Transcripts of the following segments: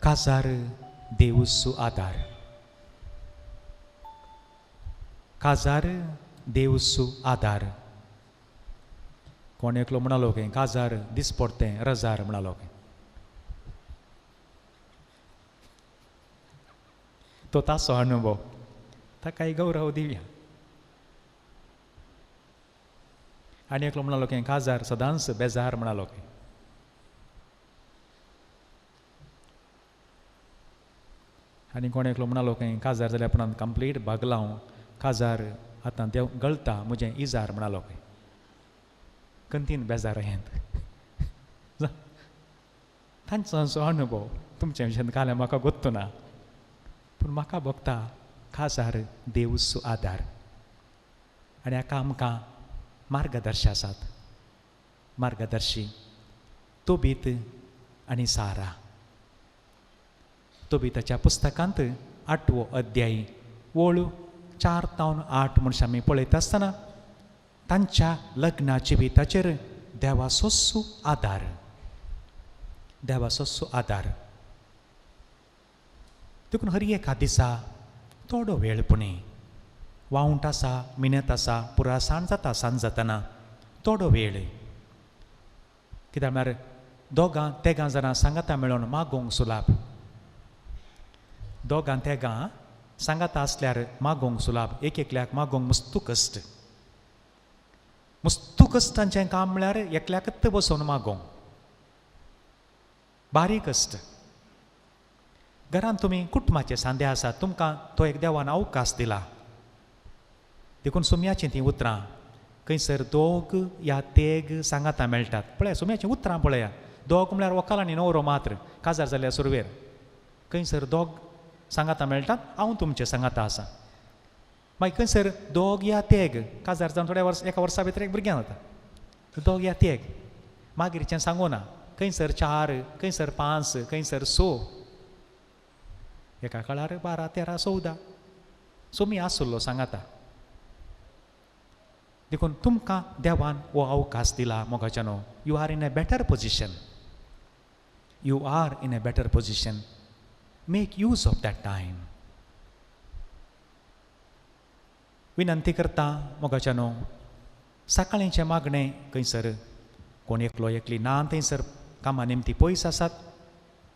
काजार देवूसो आदार, काजार देवूसो आदार. कोण एकलो म्हणालो खंय काजार दिसपडतें रजार म्हणालो खंय. तो ताचो अनुभव, ताकाय गौरव दिवया. आनी एकलो म्हणालो खंय काजार सदांच बेजार म्हणालो खंय. आनी कोण एकलो म्हणालो खंय काजार जाल्या उपरांत कंप्लीट भागला हांव, काजार आतां देव गळटा म्हजें इजार म्हणालो खंय. कंतीन बेजार हें तांचो असो अनुभव तुमचे विशयान काल्यां म्हाका गोत्तू ना, पूण म्हाका भोगता काजार देवसो आदार. आनी हाका आमकां मार्गदर्शी आसात, मार्गदर्शी तोबीत आनी सारा. तोबीताच्या पुस्तकांत 8वो अध्याय ओळ 4 तावन 8 मनशां आमी पळयता आसतना तांच्या लग्नाच्या जिविताचेर देवाचो आदार, देवाचो आदार. देखून हर एका दिसा थोडो वेळ पुणे वावंट आसा, मिनत आसा, पुरा सांज जाता, सांज जातना थोडो वेळ कित्याक म्हळ्यार दोगां तेगां जाणां सांगाता मेळोन मागोंक सुलाभ. दोगां तेगां सांगाता आसल्यार मागोंक सुलाभ, एक एकल्याक मागोंक मस्तू कश्ट. मस्तू कश्टांचें काम म्हळ्यार एकल्याकच बसोवन मागोंक बारीक कश्ट. घरांत तुमी कुटुंबाचे सांदे आसात, तुमकां तो एक देवान अवकाश दिला. देखून सुम्याचीं तीं उतरां खंयसर दोग या तेग सांगाता मेळटात. पळया सुम्याचीं उतरां पळया, दोग म्हळ्यार व्हंकल आनी न्हवरो मात्र काजार जाल्या सुरवेर. खंयसर दोग सांगाता मेळटात, हांव तुमचे सांगाता आसा. मागीर खंयसर दोग या तेग काजार जावन थोड्या वर्स एका वर्सा भितर एक भुरगें जाता, दोग या तेग मागीरचें सांगू ना. खंयसर 4, खंयसर 5, खंयसर 6, एका काळार 12, 13, 14 सोमी आसलो सांगाता. देखून तुमकां देवान हो अवकाश दिला मोगाच्यानो. You are in a better position, you are in a better position. Make use of that time. विनंती करता मोगाच्यानो, सकाळींचें मागणें खंयसर कोण एकलो एकली ना थंयसर कामां निमती पयस आसात,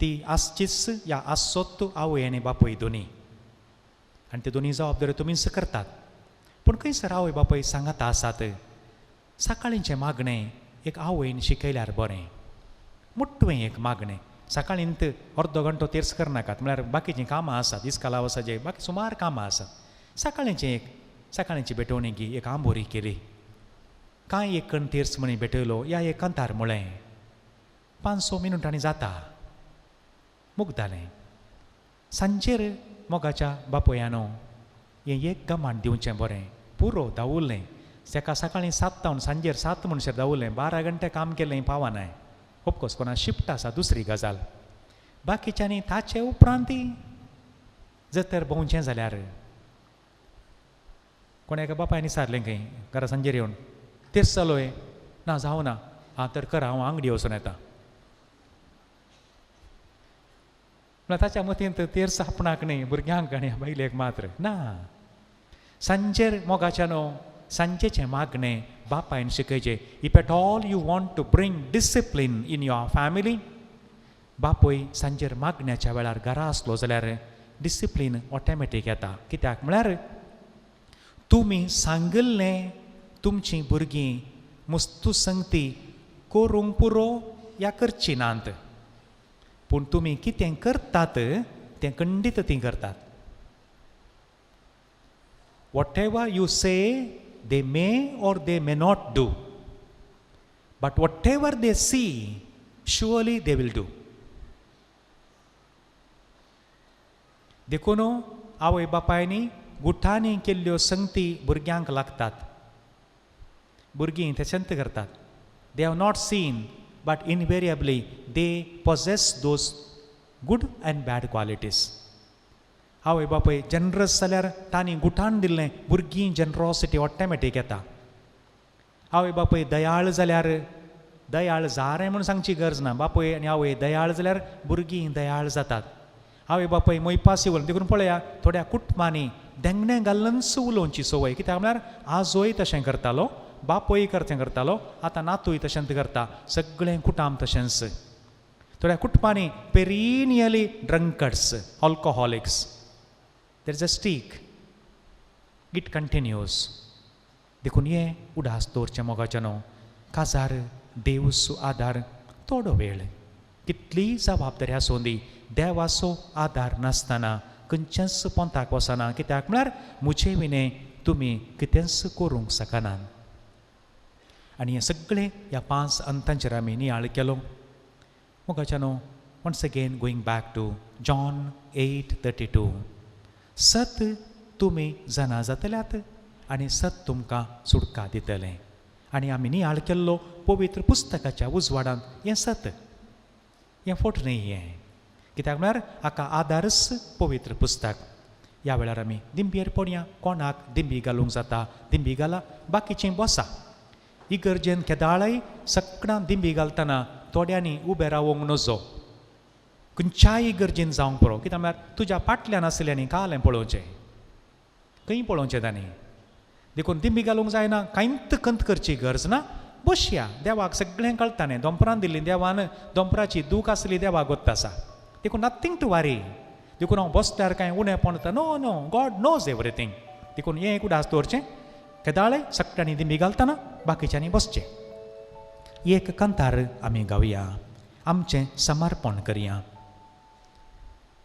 ती आसचीच या आसचोच आवय आनी बापूय दोनी, आनी ते दोनी जबाबदारी तुमीच करतात. पूण खंयसर आवय बापूय सांगाता आसात, सकाळींचें मागणें एक आवयन शिकयल्यार बरें. मोटवें एक मागणें सकाळींत अर्दो घंटो तेर्स करनाकात, म्हळ्यार बाकीचीं कामां आसात, इस्काला वचपाचें बाकी सुमार कामां आसात. सकाळींचें एक सकाळींची भेटवणी की एक आंबोरी केली, कांय एक कण तेर्स म्हणी भेटयलो या एक कांतार म्हळें, 5-6 मिनटांनी जाता मुगदालें. सांजेर मोगाच्या बापोयानो हें एक गमान दिवचें बरें, पुरो दावुल्लें. तेका सकाळीं 7 तावन सांजेर 7 म्हणसर दावुल्लें, 12 घंटे काम केलें पावनाय. ऑफकोर्स कोणा शिफ्ट आसा दुसरी गजाल, बाकीच्यांनी ताचे उपरांत जर तर भोंवचें जाल्यार कोण एका बापायन विचारलें खंय घरा सांजेर येवन तेच जालो हें ना जावं ना, आं तर कर हांव आंगडी वचून येता. म्हळ्यार ताच्या मतींत तेर्स आपणाक न्ही भुरग्यांक आनी बायलेक मात्र ना. सांजेर मोगाच्यानो सांजेचें मागणें बापायन शिकयचें. If at all you want to bring discipline in your family, बापूय सांजेर मागण्याच्या वेळार घरा आसलो जाल्यार डिसिप्लीन ऑटोमॅटीक येता. कित्याक म्हळ्यार तुमी सांगिल्लें तुमचीं भुरगीं मुस्तू संगती करूंक पुरो या करची नात, पूण तुमी कितें करतात तें खंडीत तीं करतात. Whatever you say they may or they may not do, but whatever they see surely they will do. देखून आवय बापायनी गुठांनी केल्ल्यो संगती भुरग्यांक लागतात, भुरगीं ते संत करतात. They have not seen but invariably they possess those good and bad qualities. आवय बापूय जनरस जाल्यार तांणी गुठान दिल्लें भुरगीं जनरोसिटी ऑटोमॅटीक येता. आवय बापूय दयाळ जाल्यार दयाळ जारें म्हूण सांगची गरज ना. बापूय आनी आवय दयाळ जाल्यार भुरगीं दयाळ जातात. आवय बापूय मोयपासी उलोवन देखून पळया थोड्या कुटुंबांनी देंगणें घालूनच उलोवची संवय. कित्याक म्हळ्यार आजोय तशें करतालो, बापूय तशें करतालो, आतां नातूय तशेंच करता, सगळें कुटाम तशेंच. थोड्या कुटुंबांनी perennially drunkards, alcoholics, there is a streak, it continues. देखून हें उडास दवरचें मोगाचें न्हू. काजार देवसो आदार थोडो वेळ, कितलीय जबाबदारी आसूं दी, देवाचो आदार नासतना खंयच्याच पंथाक वचना. कित्याक म्हळ्यार म्हजे विणें तुमी कितेंच करूंक शकनात. आनी हें सगळें ह्या 5 अंतांचेर आमी नियाळ केलो. मोगाच्या न्हू, once again going back to John 8:32, सत तुमी जाणा जातल्यात आनी सत तुमकां सुटका दितलें. आनी आमी नियाळ केल्लो पवित्र पुस्तकाच्या उजवाडान हें सत, हें फोट न्हय हें. कित्याक म्हळ्यार हाका आदारच पवित्र पुस्तक. ह्या वेळार आमी दिंबयेर पडया, कोणाक दिंबी घालूंक जाता दिंबी घाला, बाकीचीं बसा. इगर्जेन केदाळय सगळ्यां दिंबी घालतना थोड्यांनी उबें रावोंक नजो, खंयच्याय इगर्जेन जावंक पुरो. कित्याक म्हळ्यार तुज्या फाटल्यान आसल्यांनी कालें पळोवचें, खंय पळोवचें तांणी. देखून दिंबी घालूंक जायना, कांयच खंत करची गरज ना, बसया. देवाक सगळें कळटा न्ही, दोंपरान दिल्ली देवान, दोंपराची दूख आसली देवाक गोत्त आसा. देखून नथींग टू वरी. देखून हांव बसल्यार कांय उणेपण जाता, no no, God knows everything. देखून हें एक उडास दवरचें, केदाळे सगळ्यांनी दिंबी घालतना बाकीच्यांनी बसचें. एक कांतार आमी गावया, आमचें समर्पण करया.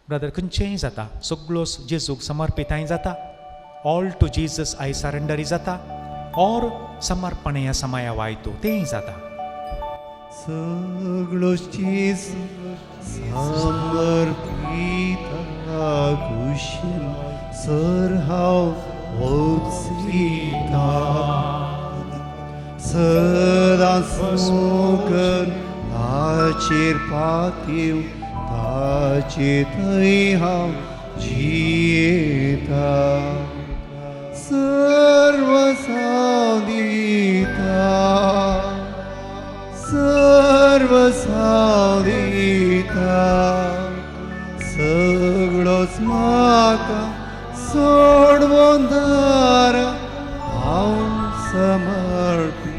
ब्रदर, खंयचेंय जाता, सगळोच जेजूक समर्पिताय जाता, all to Jesus I सरेंडरूय जाता, ऑर समर्पण समाया वायतो तेंय जाता. सगळो जेजू समर्पिता कुशीन सर हांव वचिता, सदां मोगन ताचेर पातयेवन ताचे थंय हांव जियेता, सर्वस्व हांव दिता, सर्वस्व हांव दिता, सगळोच म्हाका सोडवून दारा हांव समर्पिता,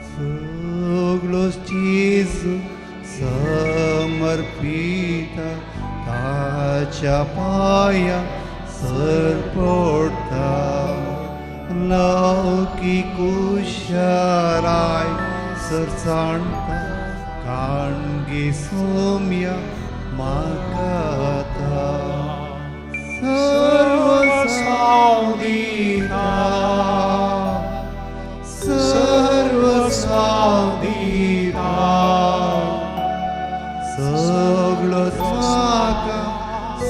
सगळोच जेजू समर्पिता ताच्या पांया सर पडटा, लौकीक कुशलाय सरसाणता, काणगे सोम्या म्हाका सर्वस्व हांव दिता, सर्वस्व हांव दिता, सगळोच म्हाका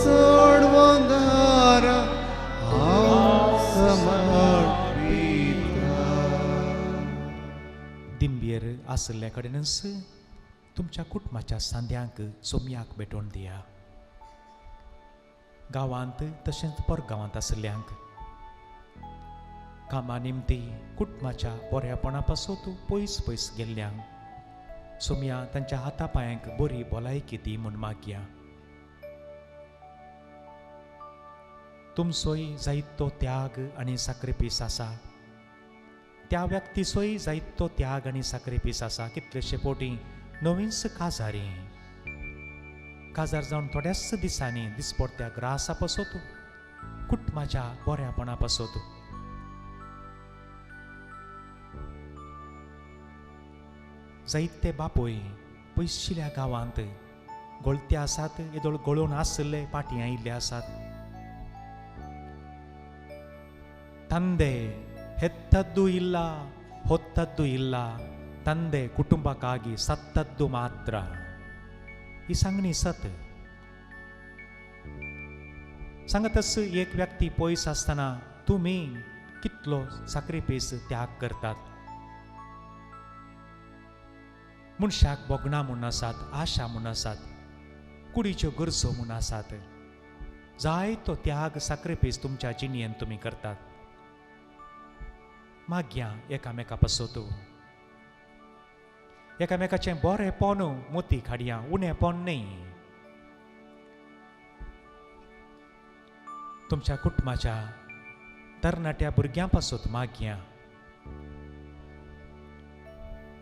सोडवून दारा हांव समर्पिता. दिंबयेर आशिल्ल्या कडेनच तुमच्या कुटुंबाच्या सांद्यांक सोम्याक भेटोवन दिया. गांवांत तशेंच परगांवांत आशिल्ल्यांक कामा निमती कुटुंबाच्या बऱ्यापणा पासत पयस पयस गेल्ल्यांक सोम्या तांच्या हाता पांयांक बरी भलायकी दी म्हूण मागया. तुमचोय जायतो त्याग आनी साक्रिफीस आसा, त्या व्यक्तीचोय जायतो त्याग आनी साक्रिफीस आसा. कितलेशे पोटी नवीच काजारी काजार जावन थोड्याच दिसांनी दिसपडत्या ग्रासा पासत कुटुंबाच्या बऱ्यापणा पासत जायते बापूय पयशिल्ल्या गांवांत गोळते आसात, येदोळ गळोवन आशिल्ले पाटी आयिल्ले आसात. ತಂದೆ ಹೆತ್ತದ್ದು ಇಲ್ಲ, ಹೊತ್ತದ್ದು ಇಲ್ಲ, ತಂದೆ ಕುಟುಂಬಕ್ಕಾಗಿ ಸತ್ತದ್ದು ಮಾತ್ರ. ही सांगणी सत. सांगतच एक व्यक्ती पयस आसतना तुमी कितलो साक्रिफीस त्याग करतात. मनशाक भोगणां म्हूण आसात, आशा म्हूण आसात, कुडीच्यो गरजो म्हूण आसात. जायतो त्याग साक्रिफीस तुमच्या जिणेंत तुमी करतात. मागया एकामेका पासत एकामेकाचें बरेंपण मोती काडया, उणेपण न्हय. तुमच्या कुटुंबाच्या तरणाट्या भुरग्यां पासत मागया,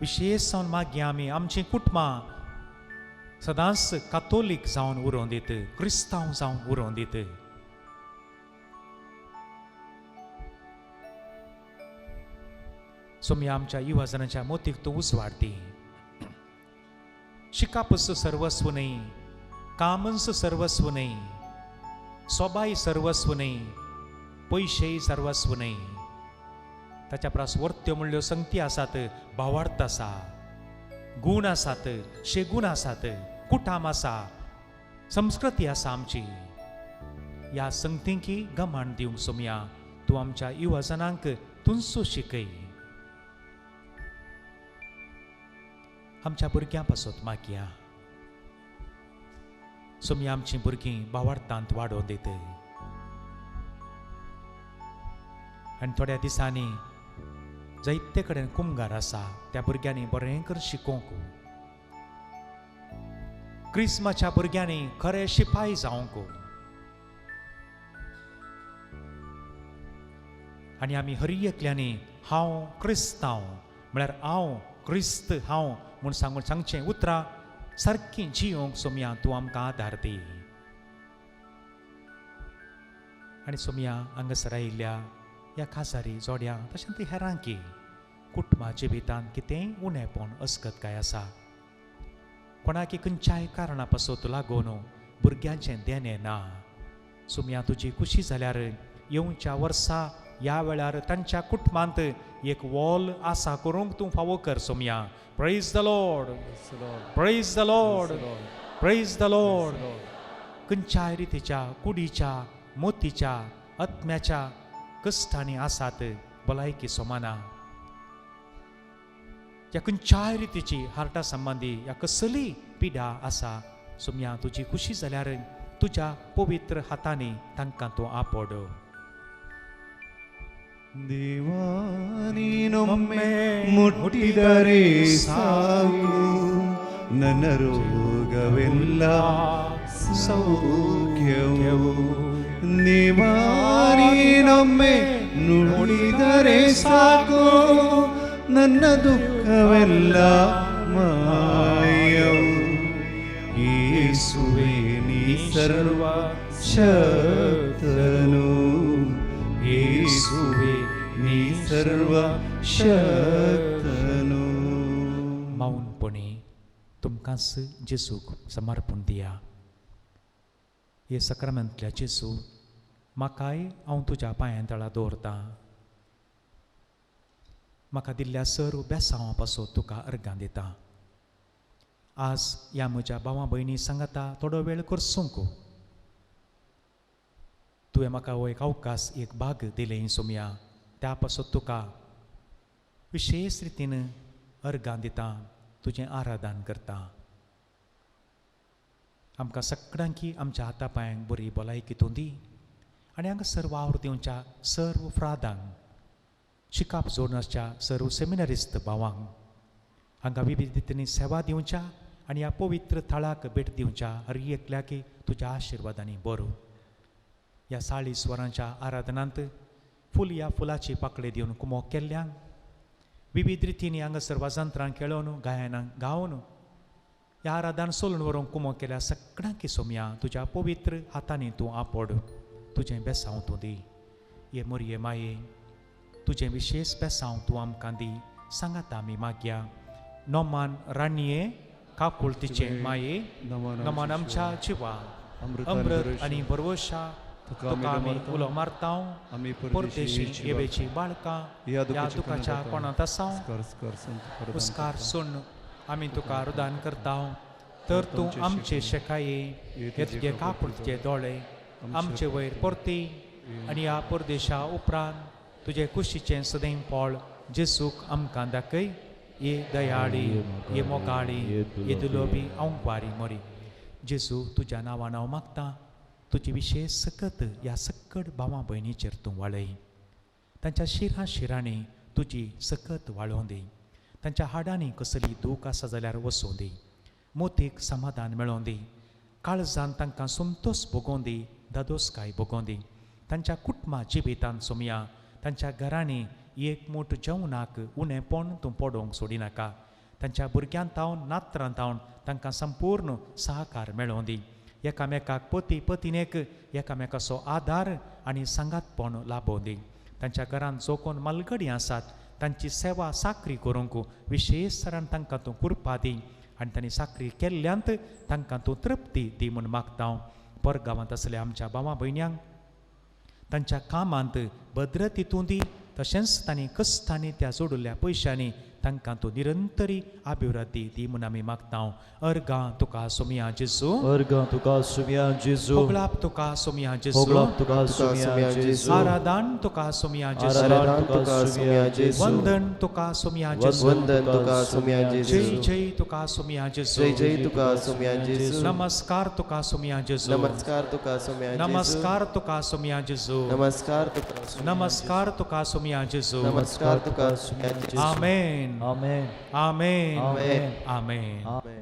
विशेश जावन मागया आमी आमचीं कुटुंबां सदांच कातोलीक जावन उरोवन दित, क्रिस्तांव जावन उरोवन दित. सोमया आमच्या युवाजनाच्या मोतीक तूं उजवाडती. शिकापच सर्वस्व न्हय, कामंच सर्वस्व न्हय, सोबाय सर्वस्व न्हय, पयशेय सर्वस्व न्हय. ताच्या परस वर्त्यो म्हणल्यो संगती आसात, भावार्थ आसा, गूण आसात, शेगूण आसात, कुटाम आसा, संस्कृती आसा आमची. ह्या संगतींकी गमान दिवंक सोमया तूं आमच्या युवाजनांक तुंचो शिकय. आमच्या भुरग्यां पासत मागया, सोमया आमचीं भुरगीं भावार्थांत वाडोवन दित. आनी थोड्या दिसांनी जायते कडेन कुमगार आसा त्या भुरग्यांनी बरें कर शिकोवंक, क्रिस्माच्या भुरग्यांनी खरे शिपाय जावंक. आनी आमी हर एकल्यांनी हांव क्रिस्तांव म्हळ्यार हांव क्रिस्त हांव म्हूण सांगून सांगचें उतरां सारकीं जियोंक सोमया तूं आमकां आदार दी. आनी सोमया हांगासर आयिल्ल्या ह्या काजारी जोड्यां तशें ती हेरांकी कुटुंबा जिवितांत कितेंय उणेपण अस्कतकाय आसा, कोणाकी खंयच्याय कारणा पासत लागून भुरग्यांचें देणें ना, सोमया तुजी खुशी जाल्यार येवच्या वर्सा ह्या वेळार तांच्या कुटुंबांत एक वॉल आसा करूंक तूं फावो कर Somaiya. Praise the Lord, praise the Lord, praise the Lord. खंयच्याय रितीच्या कुडीच्या मोतीच्या आत्म्याच्या कश्टांनी आसात भलायकी सोमाना, ह्या खंयच्याय रितीची हार्टा संबंदी ह्या कसलीय पिडा आसा सोमया तुजी खुशी जाल्यार तुज्या पवित्र हातांनी तांकां तूं आपोड. ದೇವಾ ನೀನೊಮ್ಮೆ ಮುಟ್ಟಿದರೆ ಸಾಕು, ನನ್ನ ರೋಗವೆಲ್ಲ ಸೌಖ್ಯವು. ದೇವಾ ನೀನೊಮ್ಮೆ ನುಡಿದರೆ ಸಾಕು, ನನ್ನ ದುಃಖವೆಲ್ಲ ಮಾಯವು. ಯೇಸುವೆ ನೀ ಸರ್ವ ಶಕ್ತನು, ಯೇಸುವೆ ನೀ ಸರ್ವ ಶಕ್ತನು. मौनपणी तुमकांच जेजूक समर्पण दिया. हे सक्रामेंतल्या जेजू, म्हाकाय हांव तुज्या पांयां तळा दवरतां. म्हाका दिल्ल्या सर्व बेसांवा पासून तुका अर्गां दिता. आज ह्या म्हज्या भावा भयणी सांगाता थोडो वेळ करसूंक तुवें म्हाका हो एक अवकाश, एक भाग दिलें सोमया, त्या पासून तुका विशेश रितीन अर्गां दिता, तुजें आराधन करता. आमकां सगळ्यांकी आमच्या हाता पांयांक बरी भलायकी तूं दी आनी हांगासर वावर दिवच्या सर्व फ्रादांक, शिकाप जोडनासच्या सर्व सेमिनरिस्त भावांक, हांगा विविध रितींनी सेवा दिवच्या आनी ह्या पवित्र थळाक भेट दिवच्या हर एकल्याकी तुज्या आशिर्वादांनी बरो. ह्या 40 वरांच्या आराधनांत फूल ह्या फुलाची पाकळी दिवन कुमोक केल्ल्यांक, विविध रितींनी हांगासर वाजंत्रां खेळोवन गायनां गावन ह्या आराधन सोलून व्हरूंक कुमोक केल्या सगळ्यांकी सोमया तुज्या पवित्र हातांनी तूं आपोड, तुजें बेसांव तूं दी. ये मोरये माये, तुजें विशेश बेसांव तूं आमकां दी. सांगात आमी मागया. नोमान राणये काकुळतीचे माये, नमान आमच्या जिवा अमृत आनी भरवशा तुका आमी उलो मारता. परदेशी येवेची बाळकां ह्या दुखाच्या कोणांत आसा पुस्कार सुन आमी तुका रुदान करता. तर तूं आमचे शेकाये हे तुजे काकुळतीचे दोळे आमचे वयर परती आनी ह्या परदेशा उपरांत तुजे कुशीचें सदैव फळ जेसूक आमकां दाखय. ये दयाळी, ये मोगाळी, ये दुलोबी अंकवारी मोरी जेजू, तुज्या नांवान हांव मागता तुजी विशेश सकत ह्या सकट भावा भयणीचेर तूं वाळय. तांच्या शिरा शिरांनी तुजी सकत वाळोवन दी. तांच्या हाडांनी कसली दूख आसा जाल्यार वचूं दी, मोतीक समाधान मेळों दी, काळजान तांकां संतोश भोगों दी, दादोसकाय भोगों दी। तांच्या कुटुंबा जिवितान सोमया तांच्या घरांनी एक मूठ जेवणाक उणेपण तूं पडोवंक सोडिनाका। तांच्या भुरग्यां तावन नात्रां तावन तांकां संपूर्ण सहकार मेळों दी। एकामेकाक पती पतिनेक एकामेकाचो आदार आनी सांगातपण लाबोवं दी। तांच्या घरांत जो कोण मालगडी आसात तांची सेवा साकरी करूंक विशेश तरान तांकां तूं कृपा दी आनी तांणी साकरी केल्ल्यांत तांकां तूं तृप्ती दी म्हूण मागता हांव। परगांवांत आसल्या आमच्या भावा भयण्यांक तांच्या कामांत भद्रती तूं दी, तशेंच तांणी कश्टांनी त्या जोडिल्ल्या पयशांनी तांकां तूं निरंतरी अभिवृद्धी दी म्हूण आमी मागता। अर्गां तुका सोमया जेजू, अर्गां तुका सुमया जेजू, होगळाप तुका सोमया जेजू, होगळाप तुका सुमया जेजू, आराधन तुका सोमया जेजू, आराधन तुका सुमया जेजू, वंदन तुका सोमया जेजू, वंदन तुका सोमया जेजू, जय जय तुका सोमया जेजू, जय जय तुका सोमया जेजू, नमस्कार तुका सोमया जेजू, नमस्कार तुका सोमया जेजू, नमस्कार तुका सोमया जेजू, नमस्कार तुका नमस्कार तुका सोमया जेजू, नमस्कार तुका सोमया जेजू। आमेन आमेन आमेन आमेन आमेन। आमेन।